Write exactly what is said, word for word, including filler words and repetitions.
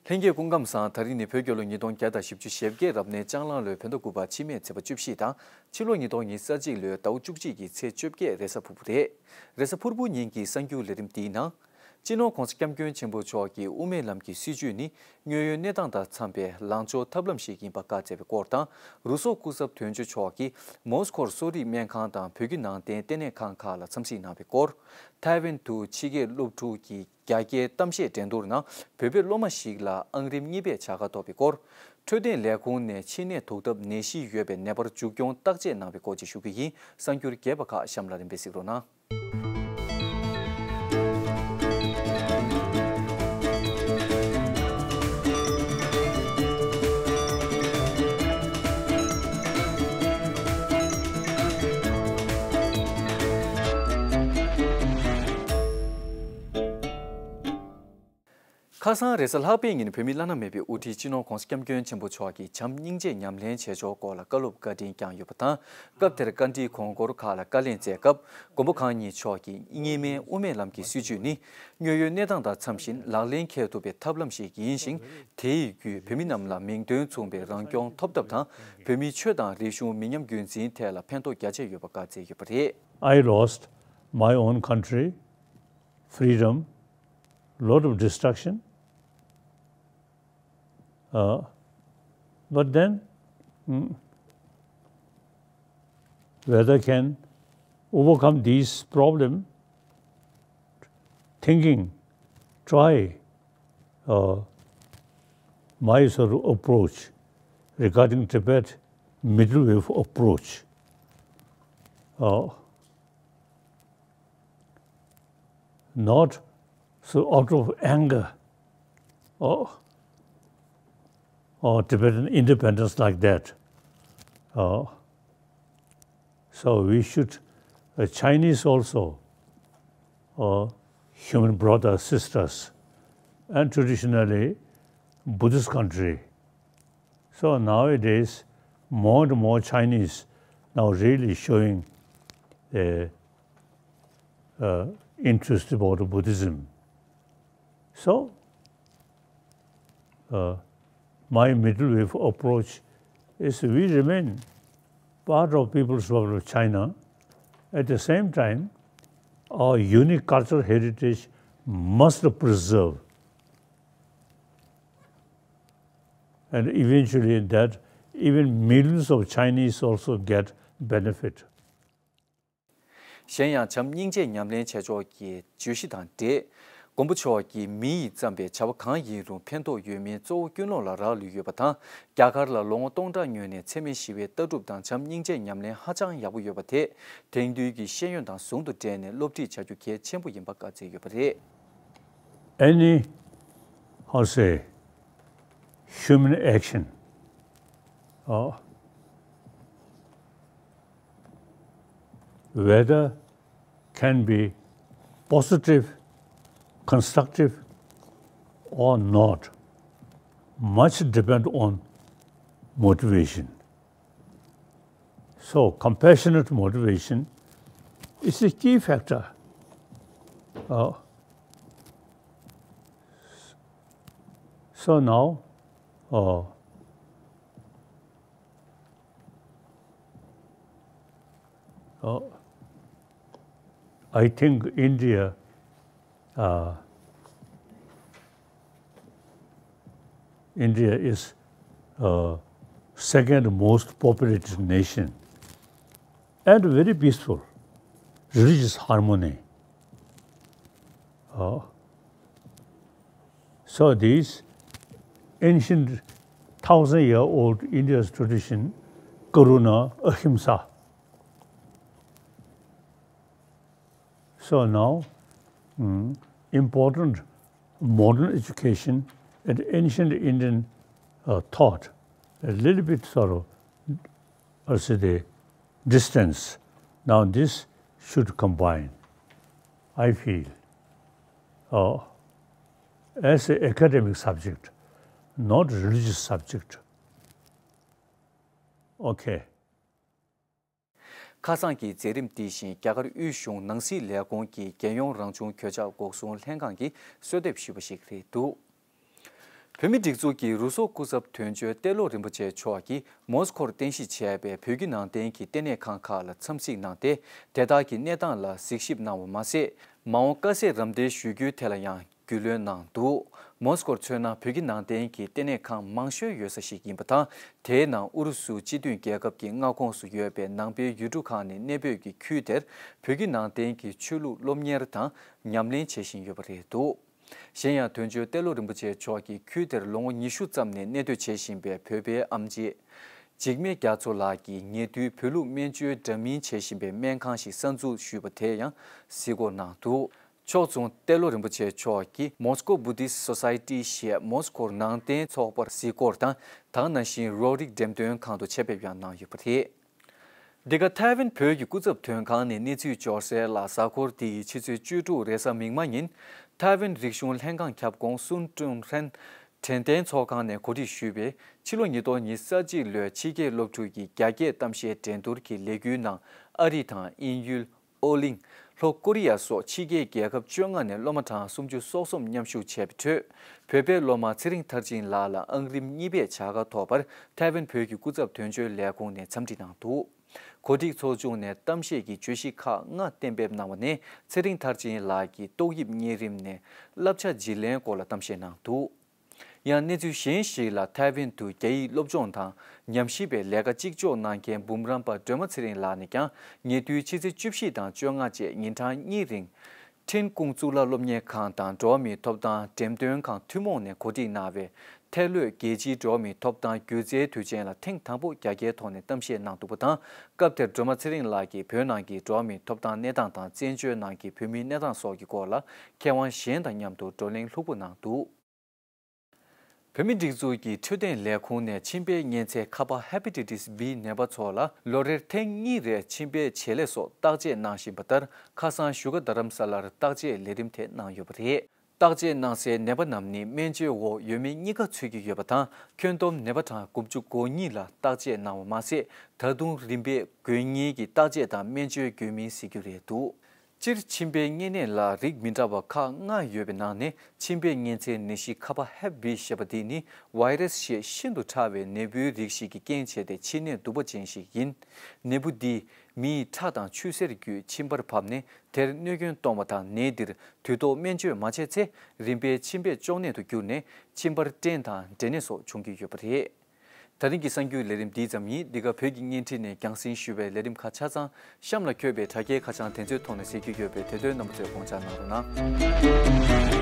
ལྷན་རྒྱས་སྐུ་ཁམས་བཟང་། ད་རིང་ནི་བོད་རྒྱལ་ལོ་ཉིས་སྟོང་བརྒྱ་དང་བཞི་བཅུ་ཞེ་བརྒྱད་རབ་གནས་ལྕགས་གླང་ལོའི་བོད་ཟླ་དགུ་པ་ཕྱི་མའི་ཚེས་པ་བཅུ་བཞི་དང་ཕྱི་ལོ་ཉིས་སྟོང་ཉི་ཤུ་རྩ་གཅིག་ལོའི་ཟླ་བ་བཅུ་གཅིག་གི་ཚེས་བཅོ་བརྒྱད་རེས་གཟའ་ཕུར་བུ་རེད། རེས་གཟའ་ཕུར་བུ་ཉིན་གྱི་གསར་འགྱུར་ལས་རིམ་འདིའི་ནང་། སྤྱི་ནོར་༧གོང་ས་༧སྐྱབས་མགོན་ཆེན་པོ་མཆོག་གི་དབུ་མའི་ལམ་གྱི་སྲིད་བྱུས་ནི་དངོས་ཡོད་གནས་སྟངས་དང་འཚམས་པའི་ལངས་ཕྱོགས་ཐབས་ལམ་ཞིག་ཡིན་པ་བཀའ་སྩལ་བའི་སྐོར་དང་། རུ་སོག་སྐུ་ཚབ་དོན་གཅོད་མཆོག་གིས་མོ་སི་ཁོར་གསོ་རིག་སྨན་ཁང་དང་བོད་བརྒྱུད་ནང་བསྟན་ལྟེ་གནས་ཁང་ཁག་ལ་འཚམས་གཟིགས་གནང་བའི་སྐོར། ཐའེ་ཝན་དུ་ཕྱི་རྒྱལ་སློབ་ཕྲུག་གི་རྒྱ་སྐྱེད་གཏམ་བཤད་འགྲན་བསྡུར་ནང་བོད་པའི་སློབ་མ་ཞིག་ལ་ཨང་རིམ་གཉིས་པའི་བྱ་དགའ་ཐོབ་པའི་སྐོར། འཕྲོད་བསྟེན་ལས་ཁུངས་ནས་མཆིན་ནད་ཐུག་ཐབས་ནད་གཞི་ཡོད་པའི་ནད་པར་མཇུག་སྐྱོང་བརྟག་དཔྱད་གནང་བའི་སྐོར་བཅས་ཞུ་རྒྱུ་ཡིན། གསར་འགྱུར་རྒྱས་པ་ཁག་གཤམ་ལ་རིམ་པས་གཟིགས་རོགས་གནང་། ཁ་སང་རེས་གཟའ་ལྷག་པའི་ཉིན་བོད་མིའི་བླ་ན་མེད་པའི་དབུ་ཁྲིད་སྤྱི་ནོར་༧གོང་ས་༧སྐྱབས་མགོན་ཆེན་པོ་མཆོག་གིས་བྱམས་སྙིང་རྗེ་ཉམས་ལེན་བྱེད་ཕྱོགས་སྐོར་ལ་བཀའ་སློབ་བཀའ་དྲིན་བསྐྱངས་ཡོད་པ་དང་། སྐབས་དེར་བཀའ་འདྲིའི་གོང་སྐོར་ཁག་ལ་བཀའ་ལན་སྩལ་སྐབས། མགོན་པོ་གང་ཉིད་མཆོག་གིས་སྔོན་མའི་དབུ་མའི་ལམ་གྱི་སྲིད་བྱུས་ནི་དངོས་ཡོད་གནས་སྟངས་དང་འཚམ་བཞིན་ལག་ལེན་འཁེལ་ཐུབ་པའི་ཐབས་ལམ་ཞིག་ཡིན་ཞིང་། དེའི་བརྒྱུད་བོད་མི་རྣམས་ལ་མིང་དོན་མཚུངས་པའི་རང་སྐྱོང་ཐོབ་ཐབས་དང་། བོད་མིའི་ཆོས་དང་རིག་གཞུང་མི་ཉམས་རྒྱུན་འཛིན་ཐད་ལ་ཕན་ཐོགས་རྒྱ་ཆེ་ཡོད་པ་བཀའ་སྩལ་ཡོད་པ་རེད། I lost my own country, freedom, lot of destruction. Uh, but then, mm, whether can overcome these problem, thinking, try, uh, my sort of approach regarding Tibet, middle wave approach. Uh, not so out of anger or, or Tibetan independence like that. Uh, so we should, uh, Chinese also, uh, human brothers, sisters, and traditionally Buddhist country. So nowadays, more and more Chinese now really showing a, uh, interest about Buddhism. So, uh, my middle way of approach is we remain part of People's Republic of China. At the same time, our unique cultural heritage must preserve. And eventually that even millions of Chinese also get benefit. གཞན་ཡང་བྱམས་སྙིང་རྗེ་ཉམས་ལེན་བྱེད་ཕྱོགས་ཀྱི་བརྗོད་གཞི་དང་འབྲེལ། མགོན་པོ་མཆོག་གིས་མི་ཡིས་བརྩམས་པའི་བྱ་བ་གང་ཡིན་རུང་ཕན་ཐོགས་ཡོད་མིན་གཙོ་བོ་ཀུན་སློང་ལ་རག་ལུས་ཡོད་པ་དང་། རྒྱ་གར་ལ་ལོ་ངོ་སྟོང་ཕྲག་སྔོན་ནས་འཚེ་མེད་ཞི་བའི་ལྟ་གྲུབ་དང་བྱམས་སྙིང་རྗེ་ཉམས་ལེན་ཧ་ཅང་ཡག་པོ་ཡོད་པ་དེ་དེང་དུས་ཀྱི་ཤེས་ཡོན་དང་ཟུང་དུ་འབྲེལ་ནས་སློབ་ཁྲིད་བྱ་རྒྱུ་གལ་ཆེན་པོ་ཡིན་པ་བཀའ་སྩལ་ཡོད་པ་རེད། Any, how say, human action, uh, whether can be positive, constructive or not, much depend on motivation. So compassionate motivation is a key factor. Uh, so now, uh, uh, I think India, uh, India is, uh, second most populated nation and very peaceful, religious harmony. Uh, so these ancient thousand year old India's tradition, Karuna, Ahimsa, So now, mm, important modern education and ancient Indian, uh, thought, a little bit sort of, I say, the distance. Now this should combine, I feel, uh, as an academic subject, not religious subject. Okay. ཁ་སང་གི་མཛད་རིམ་དེ་བཞིན་རྒྱ་གར་དབུས་གཞུང་ནང་སྲིད་ལས་ཁུངས་ཀྱི་རྒྱལ་ཡོངས་རང་བྱུང་གོད་ཆག་འགོག་སྲུང་ལྷན་ཁང་གིས་གསོལ་འདེབས་ཞུས་པ་ཞིག་རེད་འདུག། བོད་མིའི་སྒྲིག་འཛུགས་ཀྱི་རུ་སོག་སྐུ་ཚབ་དོན་གཅོད་ཏེ་ལོ་རིན་པོ་ཆེ་མཆོག་གིས་མོ་སི་ཁོར་རྟེན་གཞི་བྱས་པའི་བོད་བརྒྱུད་ནང་བསྟན་གྱི་ལྟེ་གནས་ཁང་ཁག་ལ་འཚམས་གཟིགས་གནང་སྟེ། དེ་དག་གི་གནས་སྟངས་ལ་གཟིགས་ཞིབ་གནང་བ་མ་ཟད། མ་འོངས་དཀའ་སེལ་རམ་འདེགས་ཞུ་རྒྱུའི་ཐད་ལ་ཡང་རྒྱུས་ལོན་གནང་འདུག་མོ་སི་ཁོར་མཚོན་ན། བོད་བརྒྱུད་ནང་བསྟན་གྱི་ལྟེ་གནས་ཁང་མང་ཤོས་ཡོད་ས་ཞིག་ཡིན་པ་དང་། དེའི་ནང་ཨུ་རུ་སུ་སྤྱི་མཐུན་རྒྱལ་ཁབ་ཀྱི་མངའ་ཁོངས་སུ་ཡོད་པའི་ནང་པའི་ཡུལ་གྲུ་ཁག་ནས་གནས་སྤོས་ཀྱི་ཁུལ་དེར་བོད་བརྒྱུད་ནང་བསྟན་གྱི་ཆོས་ལུགས་སློབ་གཉེར་དང་ཉམས་ལེན་བྱེད་བཞིན་ཡོད་པ་རེད་འདུག་གཞན་ཡང་། དོན་གཅོད་ཏེ་ལོ་རིན་པོ་ཆེ་མཆོག་གིས་ཁུལ་དེར་ལོ་ངོ་ཉི་ཤུ་ཙམ་ནས་གནས་སྡོད་བྱེད་བཞིན་པའི་བོད་པའི་ཨེམ་ཆི་འཇིགས་མེད་རྒྱ་མཚོ་ལགས་ཀྱིས་ཉེ་དུས་བོད་ལུགས་སྨན་བཅོས་འདྲ་མིན་བྱེད་བཞིན་པའི་སྨན་ཁང་ཞིག་གསར་འཛུགས་ཞུས་པ་དེ་ཡང་གཟིགས་སྐོར་གནང་འདུག་ཕྱོགས་མཚུངས་ཏེ་ལོ་རིན་པོ་ཆེ་མཆོག་གིས་Moscow Buddhist Society ཞེས་མོ་སི་ཁོར་ནང་བསྟན་ཚོགས་པར་གཟིགས་སྐོར་དང་། དེ་ག་ནང་བཞིན་རོ་རིག་འགྲེམས་སྟོན་ཁང་དུ་ཆེད་ཕེབས་ཡང་གནང་ཡོད་པ་རེད། འདི་ག་ཐའེ་ཝན་བོད་ཀྱི་སྐུ་ཚབ་དོན་ཁང་ནས་གནས་ཚུལ་འབྱོར་གསལ་ལ། གཟའ་འཁོར་འདི་ཡི་ཕྱི་ཚེས་བཅུ་དྲུག་རེས་གཟའ་མིག་དམར་ཉིན། ཐའེ་ཝན་རིག་གཞུང་ལྷན་ཁང་ཁྱབ་ཁོངས་སུན་ཀྲུང་ཧྲན་དྲན་རྟེན་ཚོགས་ཁང་ནས་གོ་སྒྲིག་ཞུས་པའི་ཕྱི་ལོ་ཉིས་སྟོང་ཉི་ཤུ་རྩ་གཅིག་ལོའི་ཕྱི་རྒྱལ་སློབ་ཕྲུག་གི་རྒྱ་སྐད་གཏམ་བཤད་འགྲན་བསྡུར་གྱི་ལས་འགུལ་ནང་ཨ་རི་དང་དབྱིན་ཡུལ། ཨོ་གླིང་། ལྷོ་ཀོ་རི་ཡ་སོགས་ཕྱི་རྒྱལ་རྒྱལ་ཁབ་བཅོ་ལྔ་ནས་སློབ་མ་གྲངས་སུམ་ཅུ་སོ་གསུམ་མཉམ་ཞུགས་བྱས་པའི་ཁྲོད། བོད་པའི་སློབ་མ་ཚེ་རིང་མཐར་ཕྱིན་ལགས་ལ་ཨང་རིམ་གཉིས་པའི་བྱ་དགའ་ཐོབ་པར་ཐའེ་ཝན་བོད་ཀྱི་སྐུ་ཚབ་དོན་གཅོད་ལས་ཁུངས་ནས་འཚམས་འདྲི་གནང་འདུག་གོ་སྒྲིག་ཚོགས་ཆུང་ནས་གཏམ་བཤད་ཀྱི་བརྗོད་གཞི་ཁག་ལྔ་གཏན་འབེབས་གནང་བ་ནས། ཚེ་རིང་མཐར་ཕྱིན་ལགས་ཀྱིས་ཏོག་དབྱིབས་གཉན་རིམས་ནས་བསླབ་བྱ་བརྗེ་ལེན་སྐོར་ལ་གཏམ་བཤད་གནང་འདུག་ཡང་གནས་ཚུལ་གཞན་ཞིག་ལ། ཐའེ་ཝན་དུ་རྒྱ་ཡིག་སློབ་སྦྱོང་དང་ཉམས་ཞིབ་པའི་ལས་ཀ་གཅིག་ལྕོགས་གནང་མཁན་འབུམ་རམས་པ་སྒྲོལ་མ་ཚེ་རིང་ལགས་ནས་ཀྱང་། ཉེ་དུས་ཕྱི་ཚེས་བཅུ་བཞི་དང་བཅོ་ལྔ་བཅས་ཉིན་གྲངས་གཉིས་རིང་། ཁྲིན་ཀུང་གཙུག་ལག་སློབ་གཉེར་ཁང་དང་འགྲོ་བ་མིའི་ཐོབ་ཐང་འགྲེམས་སྟོན་ཁང་ཐུན་མོང་ནས་གོ་སྒྲིག་གནང་བའི་ཐའེ་ལོས་རྒྱལ་སྤྱིའི་འགྲོ་བ་མིའི་ཐོབ་ཐང་སྒྱུ་རྩལ་དུས་ཆེན་ལ་ཐེངས་དང་པོ་རྒྱ་སྐྱེལ་ཐོག་ནས་གཏམ་བཤད་གནང་འདུག་པ་དང་། སྐབས་དེར་སྒྲོལ་མ་ཚེ་རིང་ལགས་ཀྱིས་བོད་ནང་གི་འགྲོ་བ་མིའི་ཐོབ་ཐང་གནས་སྟངས་དང་། བཙན་བྱོལ་ནང་གི་བོད་མིའི་གནས་སྟངས་སོགས་ཀྱི་སྐོར་ལ་མཁས་དབང་གཞན་དང་མཉམ་དུ་བགྲོ་གླེང་ལྷུག་པོ་གནང་འདུག་བོད་མིའི་སྒྲིག་འཛུགས་ཀྱི་འཕྲོད་བསྟེན་ལས་ཁུངས་ནས་མཆིན་པའི་གཉན་ཚད་ཁ་པ་Hepatitis B ནད་པ་ཚོ་ལ་ལོ་རེར་ཐེངས་གཉིས་རེ་མཆིན་པའི་བྱེད་ལས་སོགས་བརྟག་དཔྱད་གནང་བཞིན་པ་ལྟར། ཁ་སང་བཞུགས་སྒར་རྡ་རམ་ས་ལར་བརྟག་དཔྱད་ལས་རིམ་དེ་གནང་ཡོད་པ་རེད། བརྟག་དཔྱད་གནང་སའི་ནད་པ་རྣམས་ནི་སྨན་བཅོས་འོག་ཡོད་མེད་གཉིས་ཀ་འཚོལ་གྱི་ཡོད་པ་དང་། ཁྱོན་བསྡོམས་ནད་པ་གྲངས་དགུ་བཅུ་གོ་གཉིས་ལ་བརྟག་དཔྱད་གནང་བ་མ་ཟད། ད་དུང་རིམ་པས་དགོས་ངེས་ཀྱི་བརྟག་དཔྱད་དང་སྨན་བཅོས་དགོས་མིན་གཟིགས་རྒྱུ་རེད་འདུག་སྤྱིར་མཆིན་པའི་གཉན་ནད་ལ་རིགས་མི་འདྲ་བ་ཁག་ལྔ་ཡོད་པའི་ནང་ནས། མཆིན་པའི་གཉན་ཚད་ནད་གཞི་ཁ་པ་Hep B ཞེས་པ་འདི་ནི་བྷའི་རས་ཞེས་ཤིན་ཏུ་ཕྲ་བའི་ནད་འབུའི་རིགས་ཤིག་གིས་རྐྱེན་བྱས་ཏེ་མཆིན་ནད་གདུག་པ་ཅན་ཞིག་ཡིན། ནད་འབུ་འདིས་མིའི་ཁྲག་དང་ཆུ་སེར་བརྒྱུད་མཆིན་པར་བབས་ནས། དེར་གནོད་སྐྱོན་གཏོང་བ་དང་། ནད་འདིར་དུས་ཐོག་སྨན་བཅོས་མ་བྱས་ཚེ། རིམ་པས་མཆིན་པས་གཅོང་ནད་དུ་གྱུར་ནས། མཆིན་པར་སྐྲན་དང་འབྲས་ནད་སོགས་འབྱུང་གི་ཡོད་པ་རེད། ད་རིང་གི་གསར་འགྱུར་ལས་རིམ་འདི་ཙམ་ཡིན། འདི་ག་བོད་ཀྱི་བརྙན་འཕྲིན་ནས་རྒྱང་སྲིང་ཞུ་བའི་ལས་རིམ་ཁག་ཆ་ཚང་གཤམ་ལ་འཁོད་པའི་དྲ་རྒྱའི་ཁ་བྱང་དེ་ཚོའི་ཐོག་ནས་གཟིགས་རྒྱུ་ཡོད་པས། དེ་ཚོའི་རྣམ་པ་ཚོས་དགོངས་འཇགས་གནང་རོགས་གནང་།